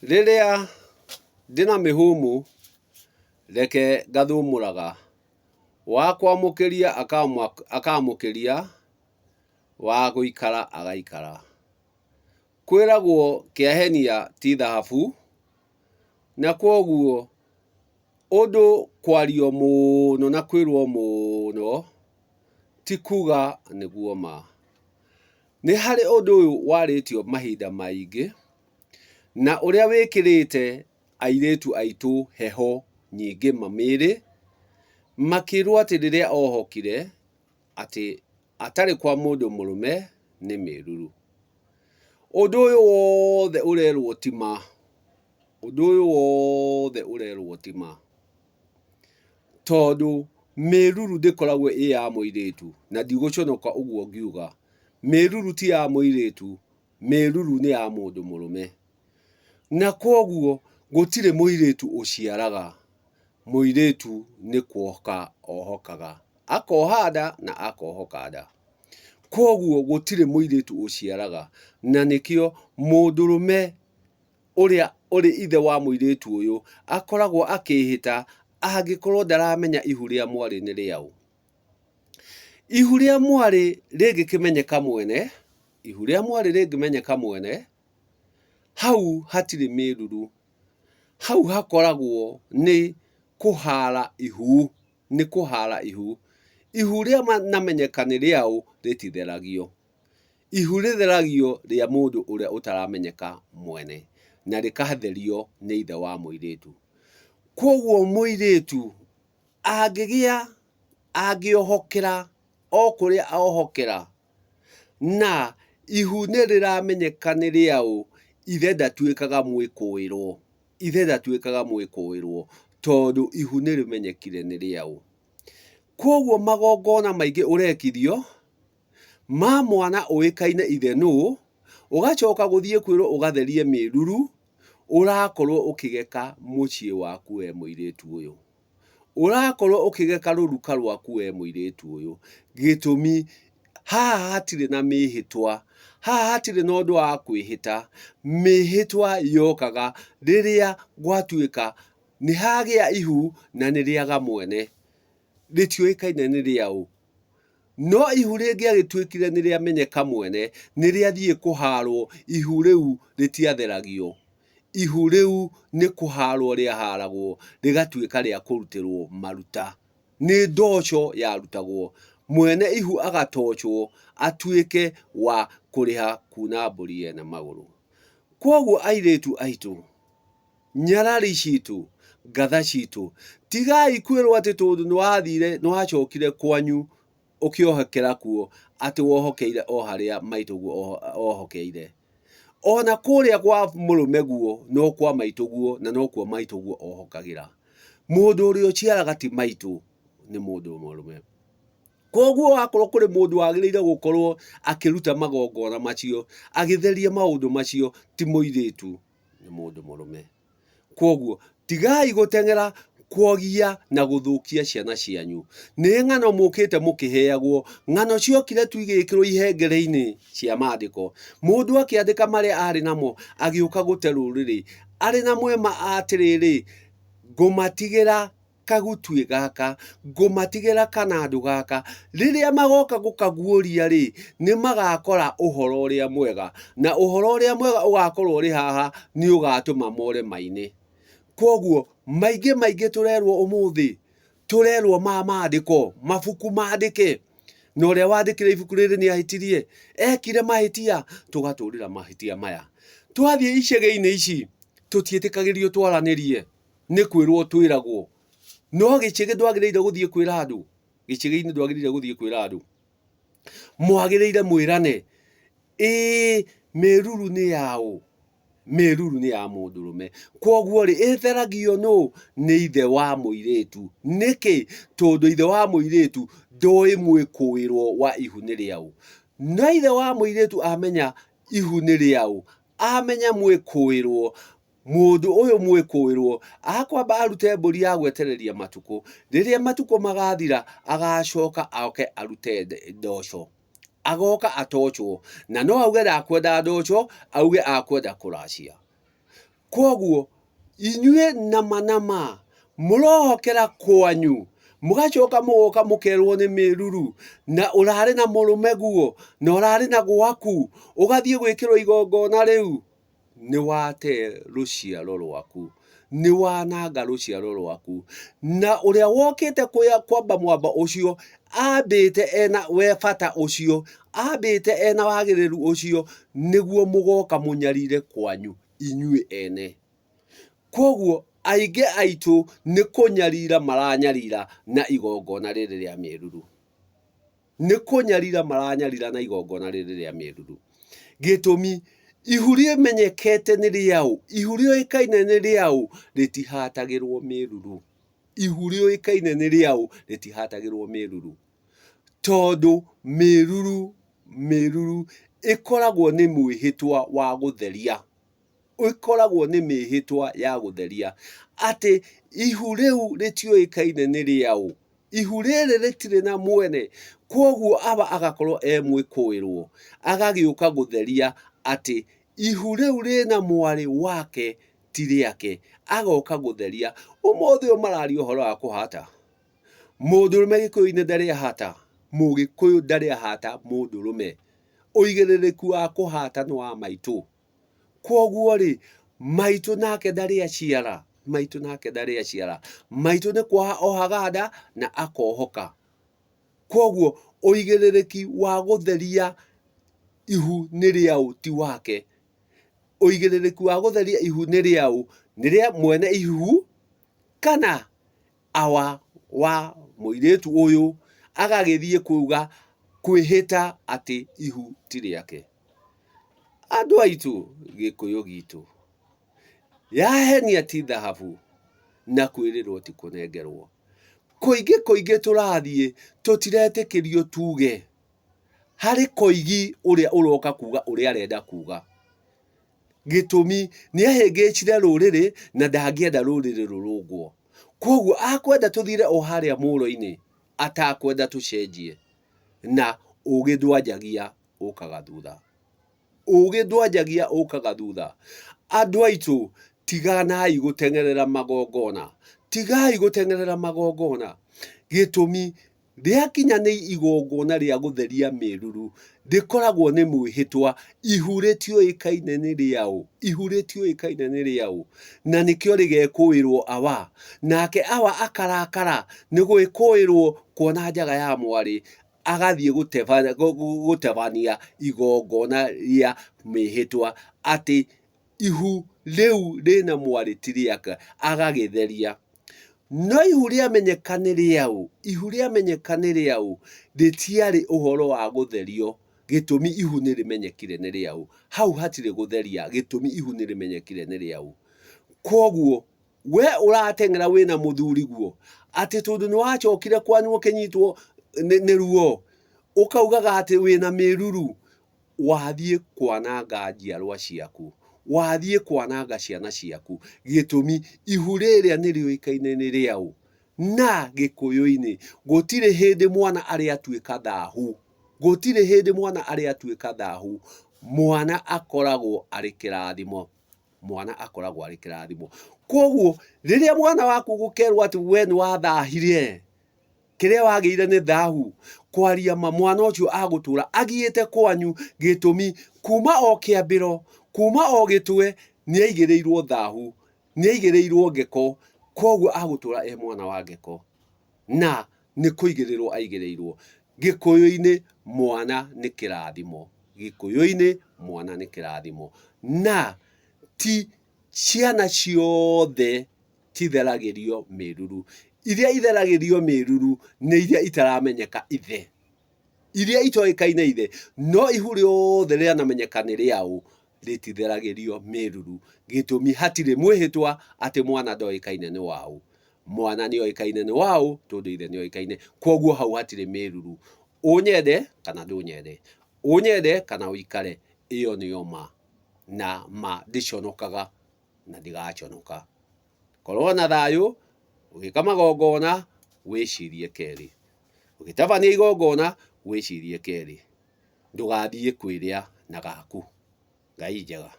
Rĩrĩa ndĩna mĩhũmũ reke ngathũmũraga, wa kwamũkĩria akamũkĩria, wa gũikara agaikara. Kwĩragwo kĩahenia ti thahabu, na kwoguo ũndũ kwario mũno na kwĩrwo mũno ti kuga nĩguo ma. Nĩ harĩ ũndũ ũyũ warĩtio mahinda maingĩ, na ũrĩa wĩkĩrĩte airĩtu aitũ heho nyingĩ mamĩrĩ, makĩrwo atĩ rĩrĩa ohokire atĩ atarĩ kwa mũndũ mũrũme nĩ mĩruru. Ũndũ ũyũ wothe ũrerwo ti ma, ũndũ ũyũ wothe ũrerwo ti ma, tondũ mĩruru ndĩkoragwo ĩ ya mũirĩtu, na ndigũconoka ũguo ngiuga, mĩruru ti ya mũirĩtu, mĩruru nĩ ya mũndũ mũrũme. Na kwoguo gũtirĩ mũirĩtu ũciaraga, mũirĩtu nĩ kuohoka ohokaga, akoha nda na akohoka nda. Kwoguo gũtirĩ mũirĩtu ũciaraga, na nĩkĩo mũndũrũme ũrĩa ũrĩ ithe wa mũirĩtu ũyũ akoragwo akĩhĩta angĩkorwo ndaramenya ihu rĩa mwarĩ nĩ rĩaũ. Ihu rĩa mwarĩ rĩngĩkĩmenyeka mwene, ihu rĩa mwarĩ rĩngĩmenyeka mwene, hau hatirĩ mĩruru, hau hakoragwo nĩ kũhara ihu, nĩ kũhara ihu. Ihu rĩa namenyeka nĩ rĩaũ rĩtitheragio. Ihu rĩtheragio rĩa mũndũ ũrĩa ũtaramenyeka mwene, na rĩkatherio nĩ ithe wa mũirĩtu. Kwoguo mũirĩtu angĩgĩa, angĩohokera o kũrĩa ohokera, na ihu nĩ rĩramenyeka nĩ rĩaũ, ithe ndatuĩkaga mwĩkũĩrwo, ithe ndatuĩkaga mwĩkũĩrwo, tondũ ihu nĩ rĩmenyekire nĩ rĩaũ. Kwoguo magongona maingĩ ũrekithio, ma mwana ũĩkaine ithe nũ, ũgacoka gũthiĩ kwĩrwo ũgatherie mĩruru, ũrakorwo ũkĩgeka mũciĩ waku we mũirĩtu ũyũ. Ũrakorwo ũkĩgeka rũruka rwaku we mũirĩtu ũyũ. Gĩtũmi, haha hatirĩ na mĩhĩtwa, haha hatirĩ na ũndũ wa kwĩhĩta. Mĩhĩtwa yokaga rĩrĩa gwatuĩka nĩ hagĩa ihu na nĩ rĩaga mwene, rĩtiũĩkaine nĩ rĩaũ. No ihu rĩngĩagĩtuĩkire nĩ rĩamenyeka mwene, nĩ rĩathiĩ kũharwo, ihu rĩu rĩtiatheragio. Ihu rĩu nĩ kũharwo rĩaharagwo, rĩgatuĩka rĩa kũrutĩrwo maruta. Nĩ ndoco yarutagwo. Mwene ihu agatochwo atuĩke wa kũrĩha kuna mbũri yene magũrũ. Kwoguo airĩtu aitũ, nyarari citũ, ngatha citũ, tigai kwĩrwo atĩ tondũ nĩ wathire, nĩ wacokire kwanyu ũkĩohokera kuo, atĩ wohokeire o harĩa maitũguo ohokeire. Ona kũrĩa kwa mũrũme guo no kwa maitũguo na nokuo maitũguo ohokagĩra. Mũndũ ũrĩa ũciaraga ti maitũ, nĩ mũndũ mũrũme. Koguo wakorwo kũrĩ mũndũ wagĩrĩire gũkorwo akĩruta magongona macio, agĩtheria maũndũ macio, ti mũirĩtu, nĩ mũndũ mũrũme. Kwoguo tigai gũteng'era kwogia na gũthũkia ciana cianyu. Nĩ ng'ano mũkĩte mũkĩheagwo, ng'ano ciokire tu igĩkĩrwo ihengere-inĩ cia mandĩko. Mũndũ akĩandĩka marĩa arĩ namo agĩũka gũte rũrĩrĩ arĩ na mwema atĩrĩrĩ, ngũmatigĩra kagutuĩ gaka, ngũmatigĩra kanandũ gaka, rĩrĩa magoka gũkaguũria-rĩ, nĩ magakora ũhoro ũrĩa mwega, na ũhoro ũrĩa mwega ũgakorwo ũrĩ haha, nĩ ũgatũma more ma-inĩ. Kwoguo, maingĩ maingĩ tũrerwo ũmũthĩ, tũrerwo ma mandĩko, mabuku mandĩke, na ũrĩa wandĩkire ibuku rĩrĩ nĩ ahĩtirie, ekire mahĩtia, tũgatũrĩra mahĩtia maya. Twathiĩ icagi-inĩ ici, tũtiĩtĩkagĩrio twaranĩrie. Nĩ kwĩrwo twĩragwo. No gĩchĩgĩ ndwagĩrĩire gũthiĩ kwĩra andũ. Gĩchĩgĩ-inĩ ndwagĩrĩire gũthiĩ kwĩra andũ. Mwagĩrĩire mwĩrane, ĩĩ mĩruru nĩ yaũ? Mĩruru nĩ ya mũndũrũme. Kwoguo rĩ, ĩtheragio nũ? Nĩ ithe wa mũirĩtu. Nĩkĩ? Tondũ ithe wa mũirĩtu ndoĩ mwĩkũĩrwo wa ihu nĩ rĩaũ. No ithe wa mũirĩtu amenya ihu nĩ rĩaũ, amenya mwĩkũĩrwo, Mũndũ ũyũ mwĩkũĩrwo akwamba arute mbũri ya gwetereria matukũ. Rĩrĩa matukũ magathira agacoka oke arute ndoco. Agoka atochwo na no auge ndakwenda ndoco, auge akwenda kũracia. Kwoguo inyuĩ nama nama mũrohokera kwanyu, mũgacoka mũgoka mũkerwo nĩ mĩruru, na ũrarĩ na mũrũme guo, na ũrarĩ na gwaku, ũgathiĩ gwĩkĩrwo igongona rĩu, nĩ wate rũciaro rwaku, nĩ wananga rũciaro rwaku. Na ũrĩa wokĩte kwamba mwamba ũcio, ambĩte ena we bata ũcio, ambĩte ena wagĩrĩru ũcio, nĩguo mũgoka mũnyarire kwanyu inyuĩ ene. Kwoguo aingĩ aitũ nĩ kũnyarira maranyarira na igongona rĩrĩ rĩa mĩruru. Nĩ kũnyarira maranyarira na igongona rĩrĩ rĩa mĩruru. Gĩtũmi, ihu rĩmenyekete nĩ rĩaũ, ihu rĩũĩkaine nĩ rĩaũ, rĩtihatagĩrwo mĩruru. Ihu rĩũĩkaine nĩ rĩaũ, rĩtihatagĩrwo mĩruru. Tondũ mĩruru, mĩruru ĩkoragwo nĩ mwĩhĩtwa wa gũtheria. Ĩkoragwo nĩ mĩhĩtwa ya gũtheria, atĩ ihu rĩu rĩtiũĩkaine nĩ rĩaũ, ihu rĩrĩ rĩtirĩ na mwene, kwoguo awa agakorwo e mwĩkũĩrwo, agagĩũka gũtheria atĩ ihu rĩu rĩna mwarĩ wake ti rĩake, agoka gũtheria. Ũmũthĩ ũyũ mararia ũhoro wa kũhata, mũndũrũme gĩkũyũ-inĩ ndarĩ ahata, mũgĩkũyũ ndarĩ ahata mũndũrũme, ũigĩrĩrĩku wa kũhata nĩ wa maitũ. Kwoguo-rĩ, maitũ nake ndarĩ aciara, maitũ nake ndarĩ aciara. Maitũ nĩ kuoha ohaga nda na akohoka. Kwoguo ũigĩrĩrĩki wa gũtheria ihu nĩ rĩaũ ti wake. Ũigĩrĩrĩki wa gũtheria ihu nĩ rĩaũ? Nĩ rĩa mwene ihu kana awa wa mũirĩtu ũyũ agagĩthiĩ kuga kwĩhĩta atĩ ihu ti rĩake. Andũ aitũ, Gĩkũyũ gitũ, yahenia ti thahabu na kwĩrĩrwo ti kũnengerwo. Kũingĩ kũingĩ tũrathiĩ tũtiretĩkĩrio tuge harĩ koigi ũrĩa ũroka kuga ũrĩa arenda kuga. Gĩtũmi nĩ ahĩngĩcire rũrĩrĩ na ndangĩenda rũrĩrĩ rũrũngwo. Kwoguo akwenda tũthire o harĩa mũro-inĩ atakwenda tũcenjie. Na ũgĩ ndwanjagia ũkaga thutha. Ũgĩ ndwanjagia ũkaga thutha. Andũ aitũ tiganai gũteng'erera magongona. Tigai gũteng'erera magongona. Gĩtũmi Rĩakinya nĩ igongona rĩa gũtheria mĩruru, rĩkoragwo nĩ mwĩhĩtwa, ihu rĩtiũĩkaine nĩ rĩaũ, ihu rĩtiũĩkaine nĩ rĩaũ, na nĩkĩo rĩgekũĩrwo awa, nake awa akarakara nĩ gwĩkũĩrwo kuona njaga ya mwarĩ, agathiĩ gũtabania igongona rĩa mĩhĩtwa atĩ ihu rĩu rĩna mwarĩ ti rĩake, agagĩtheria. No ihu rĩamenyeka nĩ rĩaũ, ihu rĩamenyeka nĩ rĩaũ, rĩtiarĩ ũhoro wa gũtherio, gĩtũmi ihu nĩ rĩmenyekire nĩ rĩaũ. Hau hatirĩ gũtheria, gĩtũmi ihu nĩ rĩmenyekire nĩ rĩaũ. Kwoguo we ũrateng'era wĩna mũthuri guo, atĩ tondũ nĩ wacokire kwanyu ũkĩnyitwo nĩ ruo, ũkaugaga atĩ wĩna mĩruru, Wathiĩ kwananga njiarwa ciaku, wathiĩ kwananga ciana ciaku. Gĩtũmi, ihu rĩrĩa nĩ rĩũĩkaine nĩ rĩaũ. Na Gĩkũyũ-inĩ gũtirĩ hĩndĩ mwana arĩ atuĩka thahu. Gũtirĩ hĩndĩ mwana arĩ atuĩka thahu. Mwana akoragwo arĩ kĩrathimo. Mwana akoragwo arĩ kĩrathimo. Kwoguo rĩrĩa mwana waku ũgũkerwo atĩ we nĩ wathahire, Kĩrĩa wagĩire nĩ thahu. Kwaria ma mwana ũcio agũtũra agiĩte kwanyu gĩtũmi kuma o kĩambĩro, kuma o gĩtwe nĩaigĩrĩirwo thahu, nĩaigĩrĩirwo ngeko, kwoguo agũtũra e mwana wa ngeko. Na nĩ kũigĩrĩrwo aigĩrĩirwo. Gĩkũyũ-inĩ mwana nĩ kĩrathimo. Gĩkũyũ-inĩ mwana nĩ kĩrathimo. Na ti ciana ciothe titheragĩrio mĩruru. Iria itheragĩrio mĩruru nĩ iria itaramenyeka ithe. Iria itoĩkaine ithe. No ihu rĩothe rĩanamenyeka nĩ rĩaũ, rĩtitheragĩrio mĩruru. Gĩtũmi hatirĩ mwĩhĩtwa atĩ mwana ndoĩkaine nĩ waũ. Mwana nĩoĩkaine nĩ waũ tondũ ithe nĩoĩkaine. Kwoguo hau hatirĩ mĩruru. Ũnyende kana ndũnyende, ũnyende kana ũikare, ĩyo nĩyo ma. Na ma ndĩconokaga. na ndigaconoka. Korwo na thayũ, ũgĩka magongona, wĩcirie kerĩ. Ũgĩtabania igongona, wĩcirie kerĩ. Ndũgathiĩ kwĩrĩa na gaku. Ngai njega.